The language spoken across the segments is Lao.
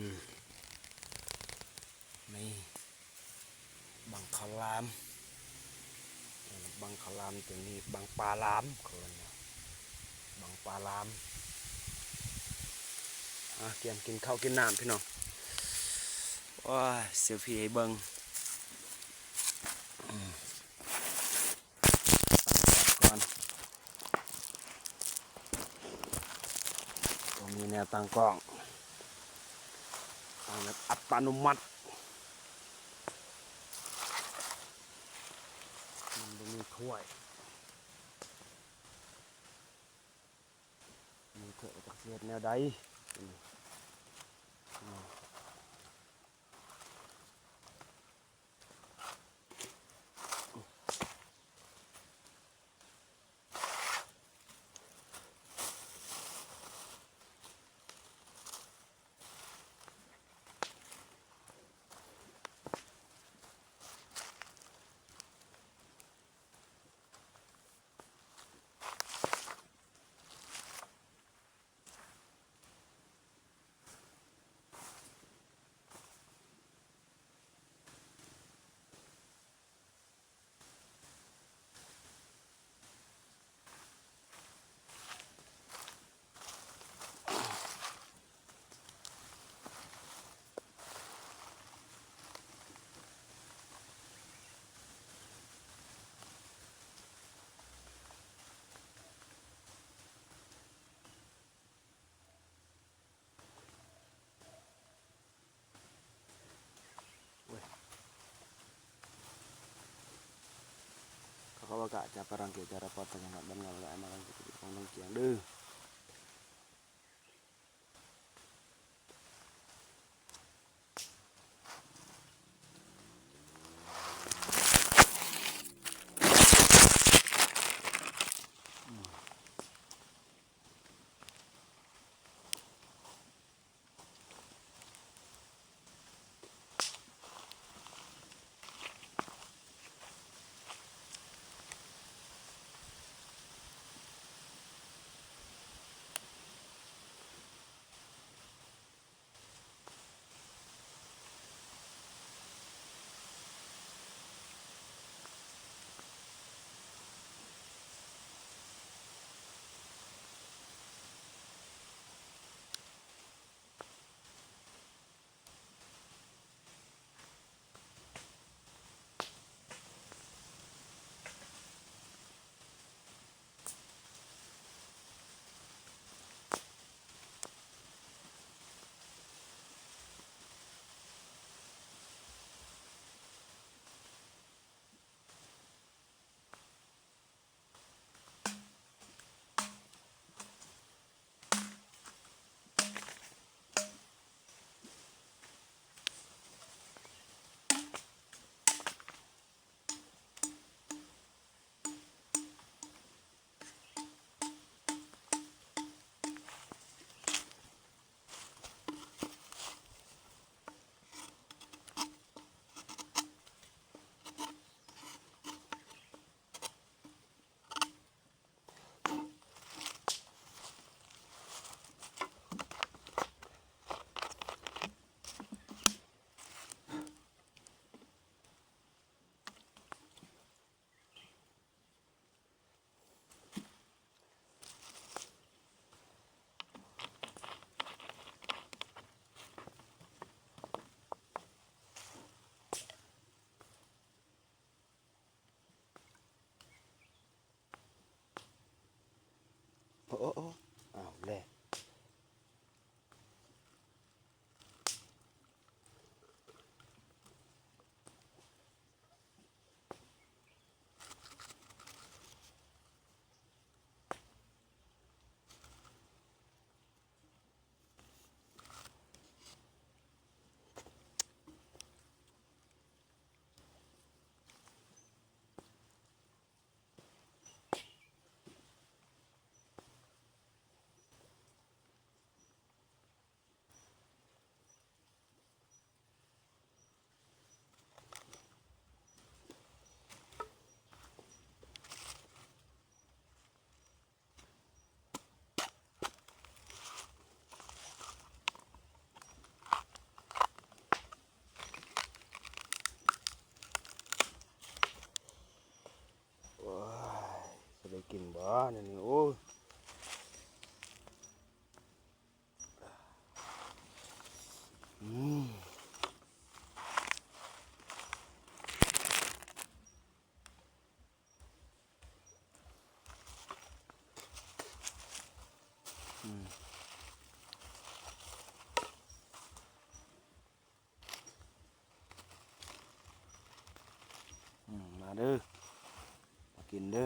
ນີ້ ບັງຄະລາມ ບັງຄະລາມ ຕົວນີ້ບັງປາລາມ ເຂົາເອີ້ນວ່າບັງປາລາມ. ອ່າ ກຽມກິນເຂົ້າກິນນ້ຳພີ່ນ້ອງ. ໂອ້ຍ ເຊວຟີໃຫ້ເບິ່ງ. ອືມ ຕັ້ງກ່ອນ ບໍ່ມີແນວຕັ້ງກ້ອງ ຕັ້ງແບບອັດຕະໂນມັດ ມັນບໍ່ມີຖ້ວຍ ມີຖ້ວຍຈັກຊິເຮັດແນວໃດ. Kakak bakak, capar rangke cara potong, nak ban ngala anak rangke, potong rangke yang deh. ເດີ ມາກິນເດີ.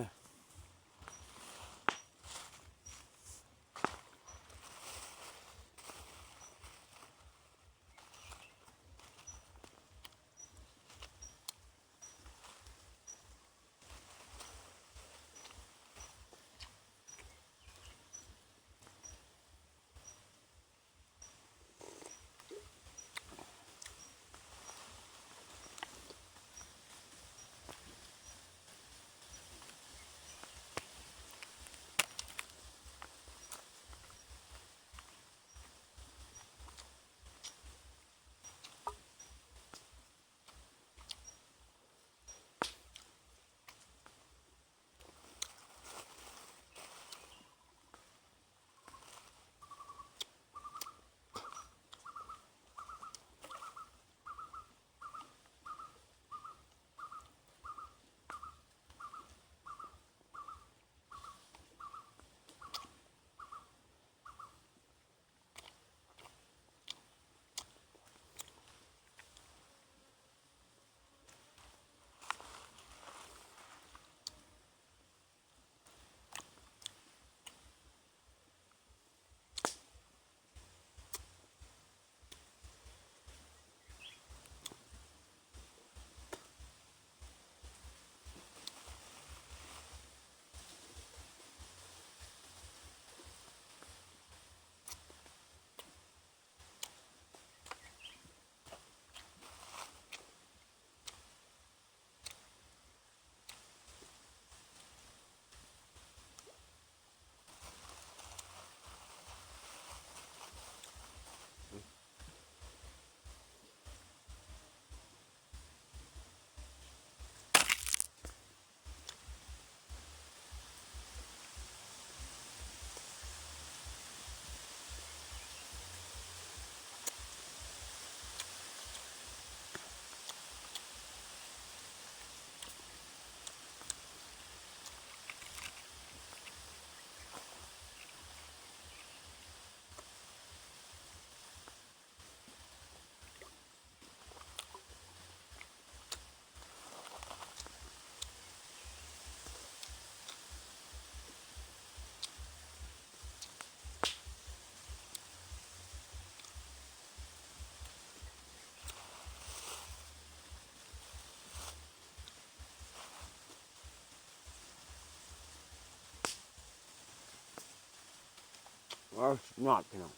ໂອ້ຍ ຍອດ ພີ່ນ້ອງ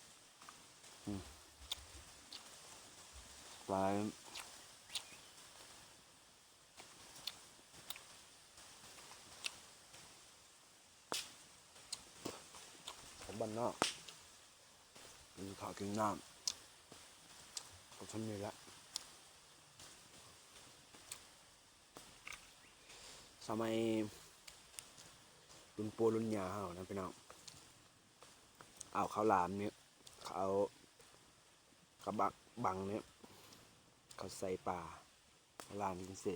ອືມ ປາ ຂອງບ້ານນອກ ກິນເຂົ້າກິນນ້ຳ ກໍສ່ຳນີ້ລະ. ສະໄໝລຸ້ນປູ່ລຸ້ນຍ່າເຮົານະ ພີ່ນ້ອງ ເອົາເຂົ້າຫຼາມນີ້ ເອົາກະບັງນີ້ ເຂົາໃສ່ປາ ຫຼາມກິນເສະ.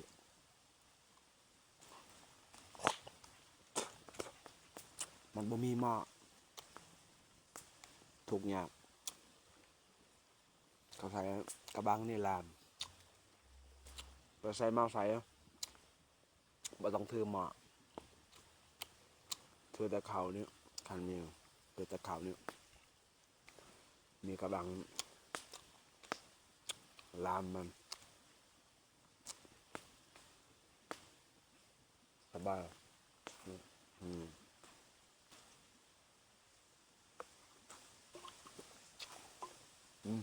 ມັນບໍ່ມີໝໍ້ ທຸກຍາກ ເຂົາໃສ່ກະບັງນີ້ລາມ ແລ້ວໃສ່ໝໍ້ໃສ່ ບໍ່ຕ້ອງຖືໝໍ້ ຖືແຕ່ເຂົ້ານີ້ ຄັນມີ ຖືແຕ່ເຂົ້ານີ້ ມີກະບັງລາມມັນ ສະບາຍ ອືມ ອືມ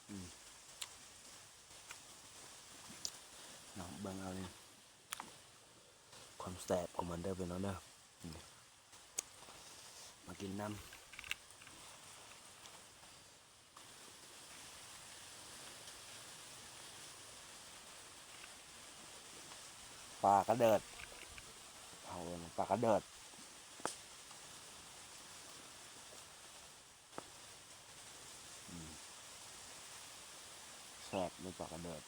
ອືມ ເນາະ ເບິ່ງເອົານີ້ ຄວາມແຊບຂອງມັນເດີ ພີ່ນ້ອງເດີ ນີ້ ມາກິນນຳ ປາກະເດີດ ເຮົາເອີ້ນປາກະເດີດ ອືມ ແຊບເລີຍປາກະເດີດ.